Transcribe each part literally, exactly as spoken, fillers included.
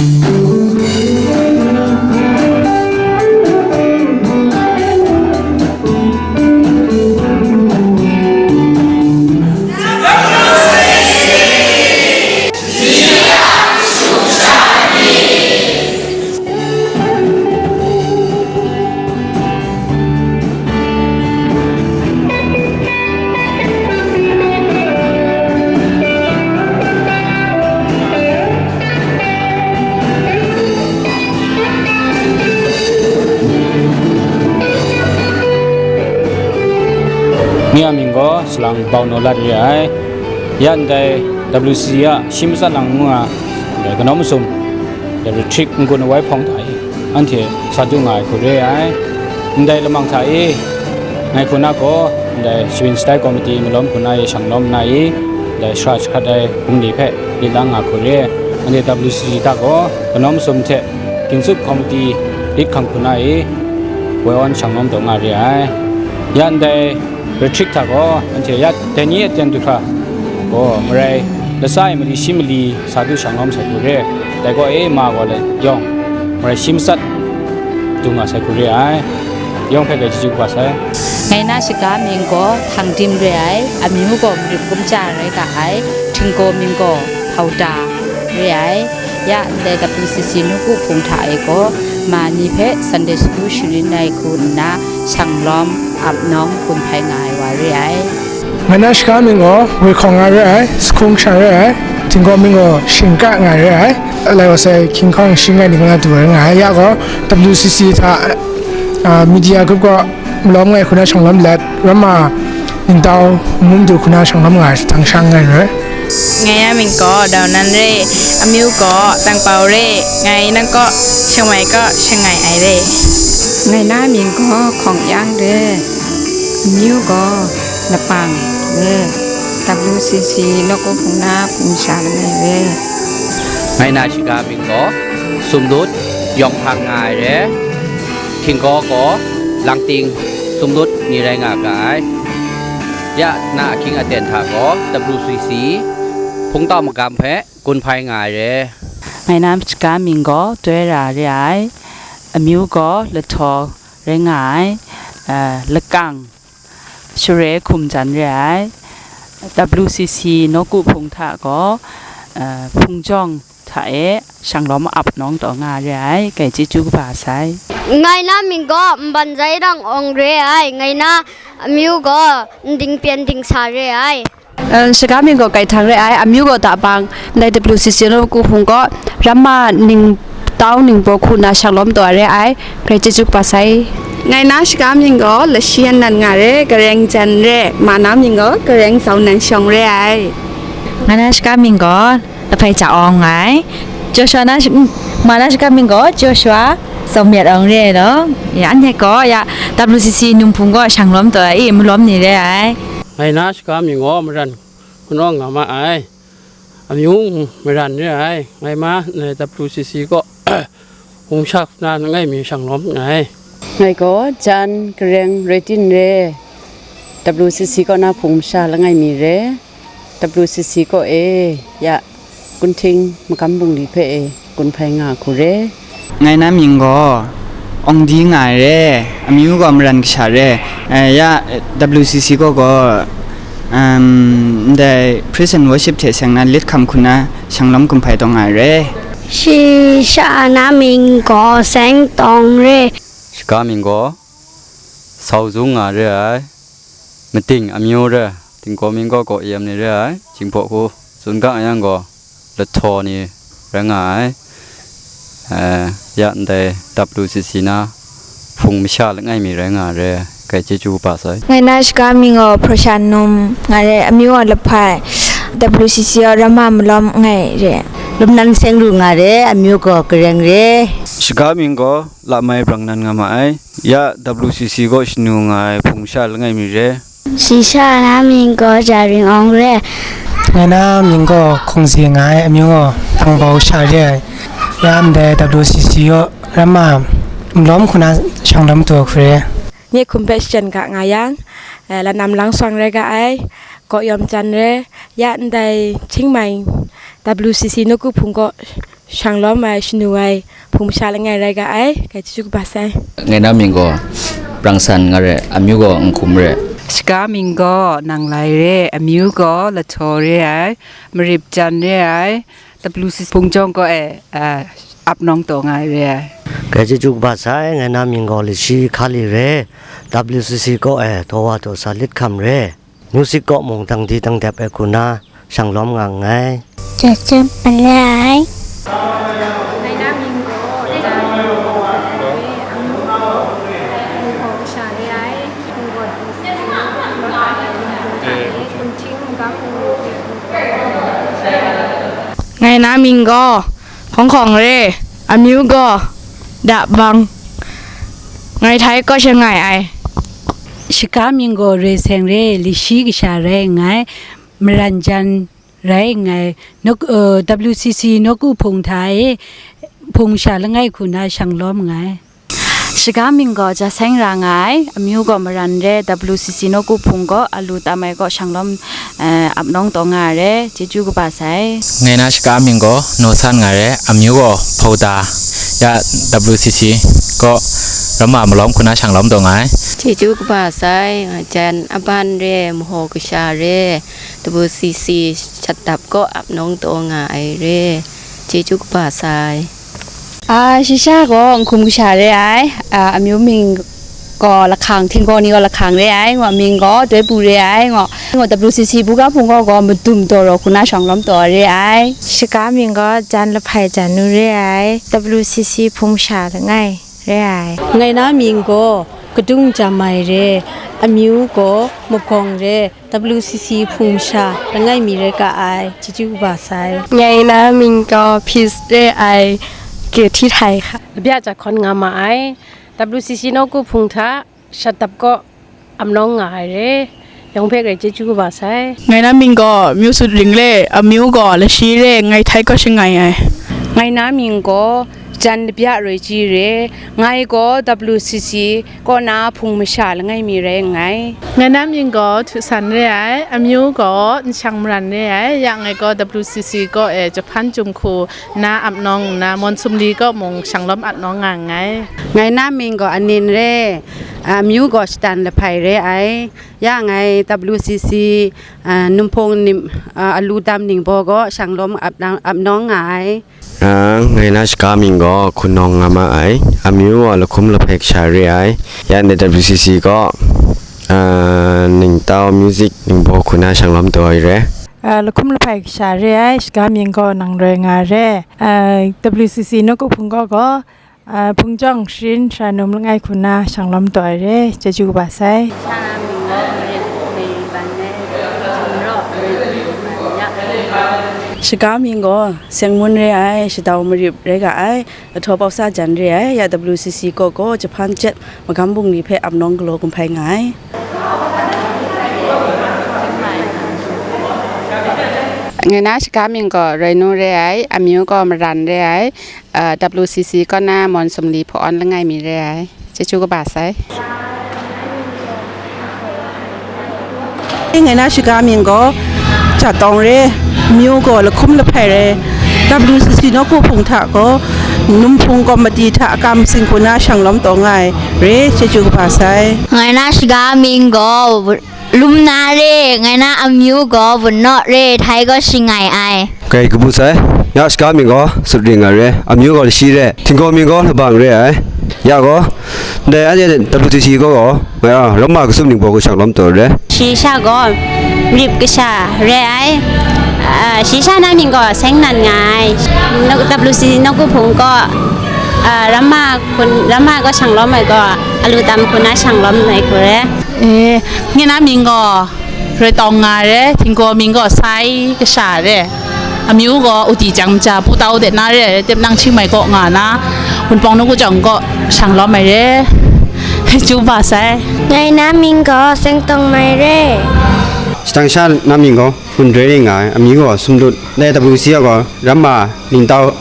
Nye a mying gaw Salang Bau Naw Lat re ai. Ya ndai W C C a shi matsat lang ngu nga, ndai kanawn masum, ndai retreat n-gun awai hpawng hta e, anhte sa du nga ai hku re ai. Ndai lamang hta e, ngai hku na gaw, ndai sharin shatai komiti malawm hku na e shang lawm nna e, ndai sara jahkrat ai bungli hpe lit lang nga hku re ai. Anhte W C C hta gaw, kanawn masum hte, Ginsup komiti lit hkang hku na e, woi awn shang lawm taw nga re ai. Ya ndai retreat hta gaw, anhte ya dai ni aten du hkra gaw, marai latsa e mali shi mali sa du shang lawm sai hku re ai. Dai gaw e ma gaw le yawng, marai shi matsat du nga sai hku re ai. Yawng hpe dai chyeju kaba sai. Ngai na shaga mying gaw Htang Dim re ai, amyu gaw Marit Kumcha rai ga ai, htinggaw mying gaw Hpauda re ai. Ya ndai W C C nawku hpung hta e gaw, ma ni hpe Sunday School sharin ai hku nna, shang lawm, ap nawng, gun hpai nga ai wa re ai. Ngai na shaga mying gaw Woi Hkawng nga re ai, Sahkung Sha re ai, htinggaw mying gaw Shingka nga re ai. Lai wa sai hkying hkawng shi ngai ning na du ai nga ai. Ya gaw W C C hta, a, media group gaw malawm ngai hku na shang lawm let, ramma ningtau n-gun du hku na shang lawm nga ai, hta shang nga ai. Ngai na mying gaw Dau Nan re, amyu gaw Tang Pau re, ngai nang kaw, Shangmai kaw, Shangai ai re. Ngai na mying gaw Hkawng Yang re, amyu gaw Lapang re, W C C nawku hpung na hpung sha langai re. Ngai na shaga mying gaw Sumlut, Yawng Hpang nga ai re, htinggaw gaw Langting, Sumlut ni rai nga ga ai. Ya na ahkying aten hta gaw W C C hpungtau magam hpe gun hpai nga ai re. Ngai na shaga mying gaw Doi Ra re ai, amyu gaw Lahtaw rai nga ai, eh, lakang, Share hkum jan re ai, W C C nawku hpung hta gaw, eh, hpung jawng hta e shang lawm ap nawng taw nga re ai, kai chyeju kaba sai. Ngai na mying gaw Nban Zai Rang Awng re ai, ngai na amyu gaw Nding Pyen Ding Sa re ai. Eh, shaga mying gaw Kai Htang re ai, amyu gaw Tabang, ndai W C C nawku hpung gaw ramma ningtau ningbaw hku na shang lawm taw re ai, Grai chyeju kaba sai. Ngai na shaga mying gaw Lashian Nan nga re, Gareng Jan re, ma na mying gaw Gareng Zau Nan Shawng re ai. Ngai na shaga mying gaw Lahpai Ja Awng nga ai. Joshua na sh-, ma na shaga mying gaw Joshua Zaw Myat Awng re ai law. Ya, anhte gaw ya W C C nawku hpung gaw shang lawm taw ai, malawm ni re ai. Ngai na shaga mying gaw Maran Hkun Awng nga ma ai. Amyu Maran re ai, ngai ma, eh, W C C kaw hpung sha hku na langai mi shang lawm nngai. Ngai gaw Jan Gareng Rai Tin re, W C C kaw na hpung masha langai mi re, W C C kaw e, ya, Kunhting Magam Bungli hpe e, gun hpai nga hku re. Ngai na mying gaw Awng Di nga ai re, amyu gaw Maran Kasha re. Eh, ya, W C C kaw gaw, em, ndai praise and worship hte seng na lit hkam hku na shang lawm gun hpai taw nga ai re. Shi sha na mying gaw Seng Tawng re. Shaga mying gaw Sau Zung nga re ai. Mating amyu re, Tinggaw mying gaw Gaw Yem ni re ai. Jinghpaw hku tsun ga yang gaw, Lahtaw ni rai nga ai. Eh, ya ndai W C C na hpung masha langai mi rai nga re, kai chyeju kaba sai. Ngai na shaga mying gaw Hprawsha Num nga re, amyu gaw Lahpai, W C C gaw ramma malawm nngai re. Lum Nan Seng Ru nga re, amyu gaw Gareng re. Shaga mying gaw Lamai Brang Nan nga ma ai. Ya W C C kaw shanu nga ai hpung masha langai mi re. Shi sha na mying gaw Jaring Awng re. Ngai na mying gaw Hkawng Zi nga ai, amyu gaw Tangbau sha re ai. Ya ndai W C C kaw ramma malawm hku na shang lawm taw hku re. Nye hkum hpe shachyen ga nga yang, eh, Lanam Lang Swang rai ga ai, Gaw Yawm Jan re, ya ndai Chiang Mai W C C nawku hpung kaw shang lawm ai, shanu ai, hpung masha langai rai ga ai, ngai chyeju kaba sai. Ngai na mying gaw, Prang San nga re, amyu gaw Nhkum re. Shiga mying gaw, Nang Lai re, amyu gaw, Lahtaw re ai, Marip Jan re ai, W C C hpung jawng kaw e, a, ap nawng taw nga ai re ai. Ngai chyeju kaba sai, ngai na mying gaw, Lashi Hkali re, W C C kaw e, Tawa Taw Sa Lit Hkam re. Music kaw mung dang di dang dep ai hku na shang lawm nga nngai. Chyeju kaba sai. Ngai na mying gaw, Hkawng Hkawng re, amyu gaw, Da Bang, ngai Htai kaw shangai ai. Shiga mying gaw Roi Seng re, Lashi kasha rai nngai, Maran Jan rai nngai, Nawk-, uh, W C C Nawku hpung hta e hpung masha langai hku na shang lawm nngai. Shiga mying gaw Jaseng ra nga ai, amyu gaw Maran re, W C C Nawku hpung kaw alu tam ai kaw shang lawm, eh, ap nawng taw nga ai re, chyeju kaba sai. Ngai na shiga mying gaw Naw San nga re, amyu gaw Hpauta, ya W C C kaw ramma malawm hku na shang lawm taw nga ai. Chyeju kaba sai, Jan Aban re, Mahaw kasha re, W C C shat dap kaw ap nawng taw nga ai re, chyeju kaba sai. A, shi sha gaw Nhkum kasha re ai, a, amyu mying gaw Lahkang, Htinggaw ni gaw Lahkang re ai, ngaw mying gaw Doi Pu re ai, ngaw, ngaw W C C buga hpung gaw gaw madum daw raw hku na shang lawm taw re ai. Shiga mying gaw Jan Lahpai Jan Nu re ai, W C C hpung masha langai re ai. Ngai na mying gaw Kadung Jam Mai re, amyu gaw Magawng re, W C C hpung masha langai mi rai ga ai, chyeju kaba sai. Ngai na mying gaw Peace re ai, Kehti Htai hka. Labya Jahkawn nga ma ai, W C C Nawku hpung hta shat dap kaw ap nawng nga ai re, yawng hpe grai chyeju kaba sai. Ngai na mying gaw Myu Sut Ring re, amyu gaw Lashi re, ngai Htai kaw shangai ai. Ngai na mying gaw Jan Labya Roi Ji re, ngai gaw W C C kaw na hpung masha langai mi rai nngai. Ngai na mying gaw Htu San re ai, amyu gaw Nshang Maran re ai, ya ngai gaw W C C kaw e Jahpan Chyum hku na ap nawng nna, Mawn Sumli kaw mung shang lawm ap nawng nga nngai. Ngai na mying gaw Anin re, amyu gaw Shatan Lahpai re ai, ya ngai W C C, a, Numhpung nim-, a, alu tam ningbaw kaw shang lawm ap nang, ap nawng nga ai. A, ngai na shiga mying gaw Hkun Nawng nga ma ai, amyu gaw Lahkum Lahpai kasha re ai, ya ndai W C C kaw, a, ningtau music ningbaw hku na shang lawm taw ai re. A, Lahkum Lahpai kasha re ai, shiga mying gaw Nang Roi nga re, a, W C C Nawku hpung kaw gaw, a, hpung jawng sharin sharanum langai hku na shang lawm taw ai re, chyeju kaba sai. Shiga mying gaw Seng Mun re ai, Shadau Marip rai ga ai, Lahtaw Pawsa Jan re ai, ya W C C kaw gaw Jahpan Jet magam bungli hpe ap nawng galaw gun hpai nga ai. Ngai na shiga mying gaw Roi Nu re ai, amyu gaw Maran re ai, a, W C C kaw na Mawn Sumli hpawn langai mi re ai. Chyeju kaba sai. Ngai na shiga mying gaw Jatawng re, myu gaw Lahkum Lahpai re, W C C Nawku hpung hta gaw Numhpung Komati hta akam sing hku na shang lawm taw nga ai re, chyeju kaba sai. Ngai na shiga mying gaw Lumna re, ngai na amyu gaw Vunnaw re, Htai gaw shangai ai. Kai kabu sai, ya shiga mying gaw Sut Ring nga re, amyu gaw Lashi re, Htinggaw mying gaw Labang re ai. Ya gaw, ndai anhte W C C gaw gaw, nga ya, Ramma Kasum ningbaw gaw shang lawm taw re. Shi sha gaw, Marip kasha re ai. Ah, shi sha na mying gaw Seng Nan nga ai. Nawk-, W C C Nawku hpung gaw, ah, Ramma hkun, Ramma gaw shang lawm ai gaw, alu tam hku na shang lawm ai hku re. E, ngai na mying gaw Roi Tawng nga re, Htinggaw mying gaw Sai kasha re, amyu gaw Uti Chyang Maja, Pu Tau de na re, Tep Nang Ching Mai kaw nga na, Wunpawng Nawku Jawng kaw shang lawm ai re, chyeju kaba sai. Ngai na mying gaw Seng Tawng Mai re. Shadang sha na mying gaw Hun Roi Ring nga ai, amyu gaw Sumlut, ndai W C C gaw Ramma ningtau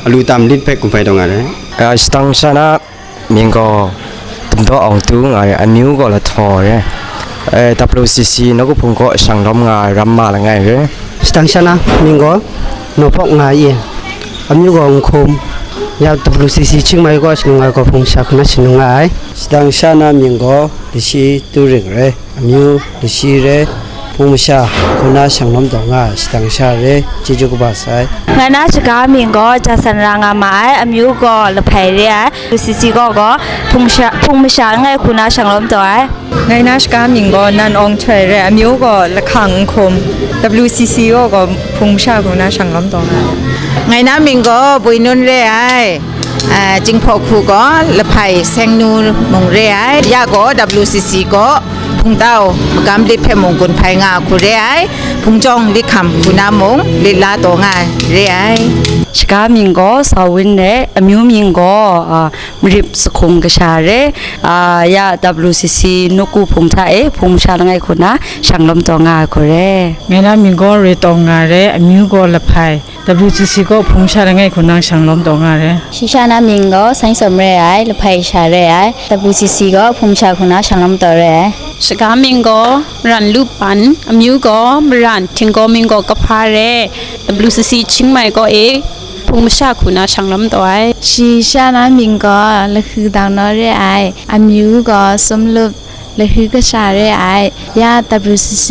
alu tam lit hpe gun hpai taw nga re. Shadang sha na mying gaw Dum Daw Awng Tu nga ai, amyu gaw Lahtaw re, eh, W C C Nawku hpung kaw shang lawm nga ai Ramma langai re. Shadang sha na mying gaw Naw Hpawk nga ai, Amyu gaw Nhkum, ya W C C Chiang Mai kaw shanung ai gaw Hpung Masha hku na shanung nga ai. Shadang sha na mying gaw Lashi Turing rai, amyu Lashi rai, Hpung Masha hku na shang lawm taw nga ai, shadang sha re, chyeju kaba sai. Ngai na shaga mying gaw Jasan ra nga ma ai, amyu gaw Lahpai re ai, W C C kaw gaw Hpung Masha, Hpung Masha langai hku na shang lawm taw ai. Ngai na shaga mying gaw Nan Awng Choi re, amyu gaw Lahkang Nhkum, W C C kaw gaw Hpung Masha hku na shang lawm taw nga ai. Ngai na mying gaw Bui Nun re ai, a, Jinghpaw hku gaw Lahpai Sengnu mung re ai, ya gaw W C C kaw Hpungtau magam lit hpe mung gun hpai nga hku re ai, Hpung Jawng lit hkam hku na mung lit la taw nga ai re ai. Shaga mying gaw Sa Win re, amyu mying gaw, a, Marip Sahkung kasha re, a, ya W C C Nawku Hpung hta e Hpung Masha langai hku na shang lawm taw nga ai hku re. Ngai na mying gaw Re Tawng nga re, amyu gaw Lahpai, W C C kaw Hpung Masha langai hku na shang lawm taw nga re. Shi sha na mying gaw Sai Sawm re ai, Lahpai sha re ai, W C C kaw Hpung Masha hku na shang lawm taw re ai. Shaga mying gaw Maran Lu Pan, amyu gaw Maran, Htinggaw mying gaw Kahpa re, W C C Chiang Mai kaw e Hpung Masha hku na shang lawm taw ai. Shi sha na mying gaw Lahku Dang Naw re ai, amyu gaw Sumlup, Lahku kasha re ai, ya W C C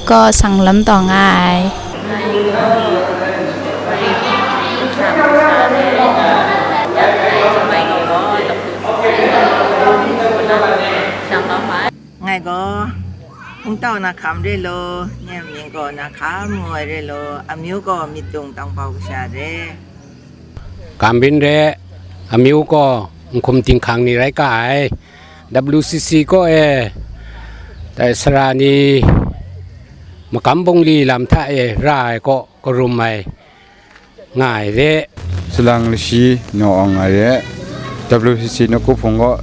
kaw shang lawm taw nga ai. Ngai gaw Hpungtau na hkam re law, nye mying gaw na hkam ngu ai re law, amyu gaw Myitdung Tangpau kasha re. Kam Byin re, amyu gaw Nhkum Dinghkang ni rai ga ai. W C C kaw e, dai sara ni magam bungli lam hta e ra ai kaw karum ai nga ai re. Salang Lashi Naw Awng nga ai re, W C C Nawku Hpung kaw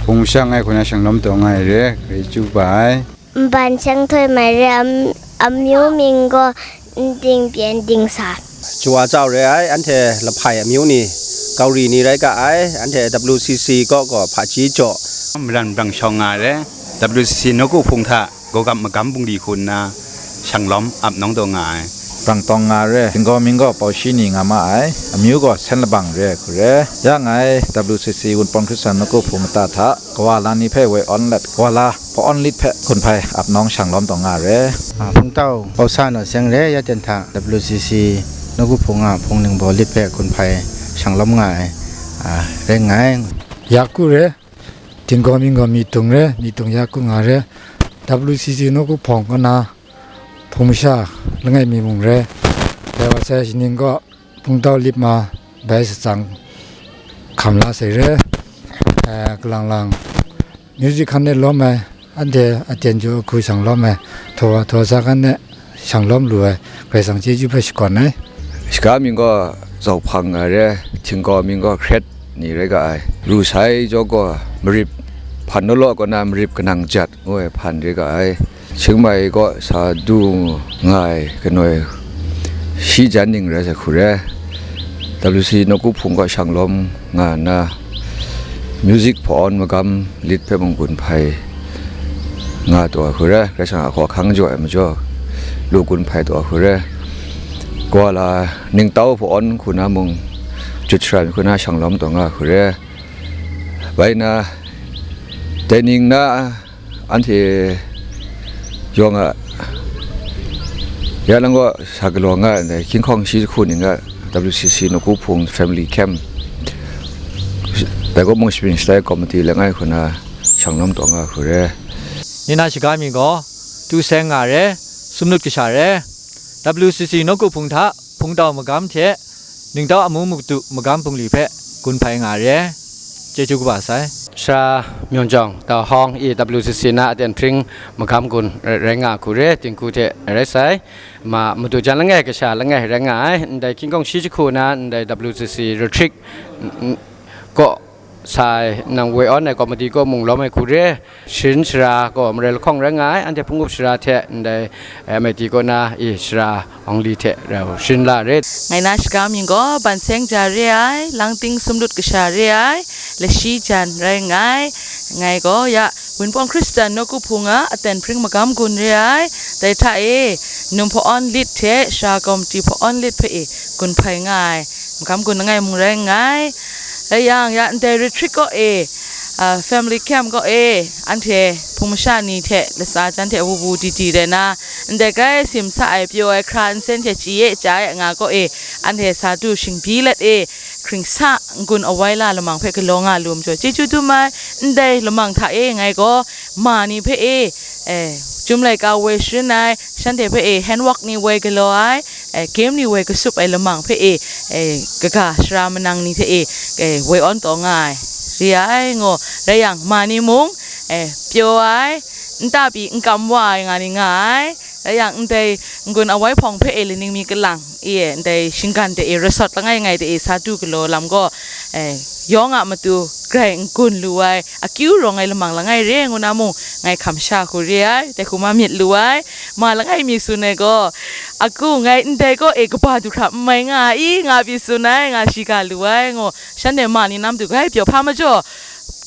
Hpung Masha langai hku na shang lawm taw nga ai re, grai chyeju kaba ai. Nban Seng Htoi Mai re, am-, amyu mying gaw Nding Pyen Ding Sa. Chyawa Zau re ai, anhte Lahpai amyu ni, Gauri ni rai ga ai, anhte W C C kaw gaw Hpaji Jaw. Maran Brang Shawng nga ai re, W C C Nawku Hpung hta Gawgap magam bungli hku nna shang lawm ap nawng taw nga ai. Brang Tawng nga re, Htinggaw mying gaw Pawshi ni nga ma ai, amyu gaw Sen Labang re ai hku re. Ya ngai W C C Wunpawng Hkristan Nawku Hpung kata hta, kawa la ni hpe woi awn let, kawa la hpa awn lit hpe gun hpai ap nawng shang lawm taw nga re. A, Hpungtau Pawsa Naw Seng re, ya ten hta W C C Nawku Hpung a hpung ningbaw lit hpe gun hpai shang lawm nga ai, a, rai nngai. Yaku re, Htinggaw mying gaw Myitdung re, Myitdung Yaku nga re, W C C Nawku Hpung kaw na Hpung Masha langai mi mung re, dai wa sai shaning gaw Hpungtau Lip Ma bai shatsang hkam la sai re, eh, kalang lang music hkan e lawm ai, anhte aten jaw ahku shang lawm ai, htaw wa htaw sa hkan e shang lawm lu ai, Karai Kasang chyeju hpe shakawn ai. Shaga mying gaw Zau Hpang nga re, Htinggaw mying gaw Hkret ni rai ga ai. Ru sai jaw gaw Marip, Hpan Naw Law kaw na Marip Kanang Jat ngu ai hpan rai ga ai. Chiang Mai kaw sa du nga ai kanoi shi jan ning rai sai hku re. W C C Nawku Hpung kaw shang lawm nga nna, music hpa awn magam lit hpe mung gun hpai nga taw ai hku re, Karai Kasang a hkaw hkang jaw ai majaw, lu gun hpai taw ai hku re, kawa la ningtau hpa awn hku na mung, jut sharan hku na shang lawm taw nga ai hku re, bai na, dai ning na, anhte yawng a, ya lang gaw sa galaw nga ai ndai, hkying hkawng shi jahku ning a, W C C Nawku Hpung Family Camp, dai kaw mung Spring Style Committee langai hku na shang lawm taw nga ai hku re. Ni na shaga mying gaw Tu Seng nga re, Sumlut kasha re, W C C Nawku Hpung hta Hpungtau magam hte ningtau amu madu magam bungli hpe gun hpai nga re. Chyeju kaba sai. Sara Myung Jawng, Tau Hawng, E W C C na aten hpring magam gun rai, rai nga hku re, dinghku hte rai sai. Ma madu jan langai kasha langai rai nga ai, ndai hkying hkawng shi jahku na, ndai W C C Retreat, n-, n-, kaw sai nang woi awn ai komiti kaw mung lawm ai hku re, sharin sara gaw Marai lahkawng rai nga ai, anhte hpung up sara hte ndai M I T kaw na, e, sara Hawng Li hte rau sharin la re. Ngai na shaga mying gaw Ban Seng Ja re ai, Langting Sumlut kasha re ai, Lashi Jan rai nngai. Ngai gaw ya Wunpawng Hkristan Nawku Hpung a aten hpring magam gun re ai, dai hta e, num hpa awn lit hte sara komiti hpa awn lit hpe e, gun hpai nga ai, magam gun langai mung rai nngai. Rai yang, ya ndai retreat kaw e, a, family camp kaw e, anhte hpung masha ni hte latsa jan hte wubu didi rai na, ndai grai sim sa ai, pyaw ai hkra nsen hte chyi e, chya e nga kaw e, anhte sa du shingbyi let e, hkring sa n-gun awai la lamang hpe galaw nga lu majaw, chyeju dum ai. Ndai lamang hta e ngai gaw ma ni hpe e, e, Chyum laika woi sharin ai, shanhte hpe e handwork ni woi galaw ai, e, game ni woi kasup ai lamang hpe e, e, kaga sara manang ni hte e, e, woi awn taw nga ai, re ai, ngo. Rai yang, ma ni mung, e, pyaw ai, nta pyi n kam wa ai nga ni nga ai. Rai yang, ndai n-gun awai hpawng hpe e laning mi kalang, e, ndai shinggan de e, resort langai ngai de e, sa du galaw lam gaw, e, yawng a matu grai n-gun lu ai, akyu rawng ai lamang langai re ngu na mung, ngai hkam sha hku re ai, dai hku ma myit lu ai, ma langai mi tsun ai gaw, aku ngai ndai kaw e kaba du hkra n mai nga i, nga pyi tsun ai, nga shiga lu ai, ngo. Shanhte ma ni nam du grai pyaw hpa majaw,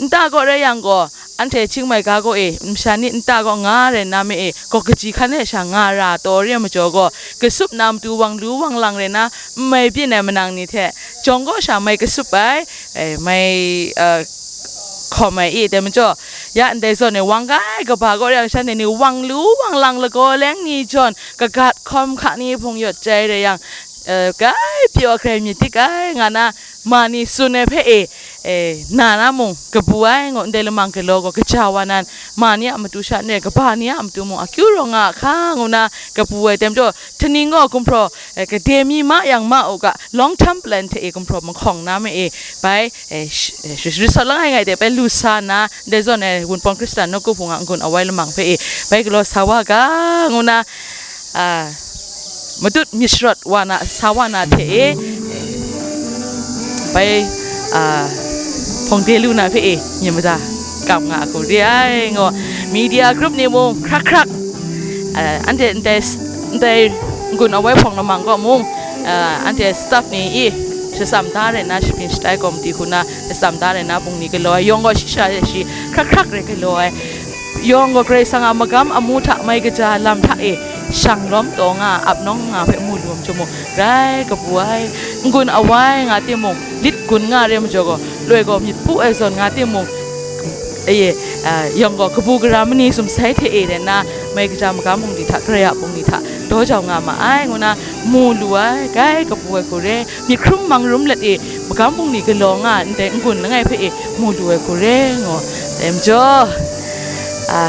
nta kaw rai yang gaw, anhte Chiang Mai ga kaw e, masha ni nta kaw nga rai na me e, gaw kaji hkan e sha nga ra taw re ai majaw gaw, kasup na matu wang lu wang lang rai na, n mai byin ai manang ni hte, jawng kaw sha mai kasup ai, e, mai, e, hkawm ai i, dai majaw, ya ndai zawn e wang kai kaba kaw rai yang, shanhte ni wang lu wang lang lagaw leng ni jawn, kagat hkawm hka ni hpung yawt jai rai yang, e, grai pyaw grai myit dik ai, nga na, ma ni tsun ai hpe e, e, na na mung kabu ai, ngo, ndai lamang galaw gaw kaja wa nan, ma ni a matu sha n rai, kaba ni a matu mung akyu rawng nga hka, ngu na kabu ai, dai majaw, htaning gaw gumhpraw, e, kade mi ma yang ma u ga, long term plan hte e gumhpraw mahkawng na me e, bai, e, sh-, e, sh-, resort langai ngai de bai lu sa na, ndai zawn e Wunpawng Hkristan nawku hpung a n-gun awai lamang hpe e, bai galaw sa wa ga, ngu na, a, matut myit sharawt wa na, sa wa na hte e, bai, a, hpawng de lu na hpe e, myit mada kam nga hku re ai, ngo. Media group ni mung hkrak hkrak, a, anhte ndai s-, ndai n-gun awai hpawng lamang kaw mung, a, anhte staff ni i, shatsam da rai na, shapring shatai kawmti hku na, shatsam da rai na, bungli galaw ai, yawng gaw shi sha shi hkrak hkrak rai galaw ai, yawng gaw Karai Kasang a magam amu hta mai kaja lam hta e shang lawm taw nga, ap nawng nga hpe mu lu ai majaw mung, grai kabu ai, n-gun awai nga timung, lit gun nga re majaw gaw, loi gaw myit pu ai zawn nga timung, e, a, yawng gaw kabu gara mani sumsai hte e rai nna, mai kaja magam bungli hta, Karai a bungli hta daw jau nga ma ai, ngu na mu lu ai, grai kabu ai hku re, myit hkrum mang rum let e, magam bungli galaw nga ai ndai n-gun langai hpe e mu lu ai hku re, ngo. Dai majaw, a,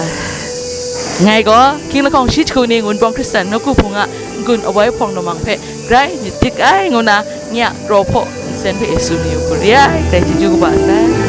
ngai gaw, hkying lahkawng shi jahku ni Wunpawng Hkristan nawku hpung a n-gun awai hpawng lamang hpe grai myit dik ai, ngu na, nye a kraw hpaw nsen hpe e tsun yu hku re ai, grai chyeju kaba sai.